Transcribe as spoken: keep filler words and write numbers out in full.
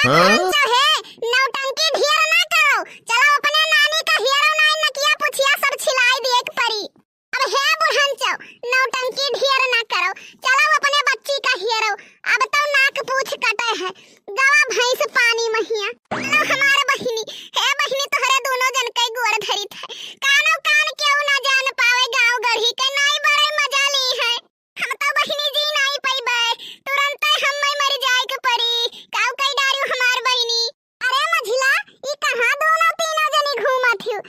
हाँ? बुढ़नचौ हे, नौटंकी ढेर ना करो, चलो अपने नानी का हेरो नाई नकिया पुछिया सब छिलाई दिए के परी। अब हे बुढ़नचौ, नौटंकी ढेर ना करो, चलो अपने बच्ची का हेरो, अब तो नाक पूछ कटे है, गवा भैंस पानी महिया। चलो हमार बहिनी, हे बहिनी तोहरे दोनों जन के गोड़ धरित है, कानो कान केहू ना जान पावे गाँव गढ़ी के, नाई बड़े मजा ली है। हम तो बहिनी जी नाई पइबे, तुरंते हम्मे मरि जाए के परी। काऊ कई डारू हमार बहिनी। अरे मझिला, ई कहाँ दोनों तीनों जनी घूमत हिउ?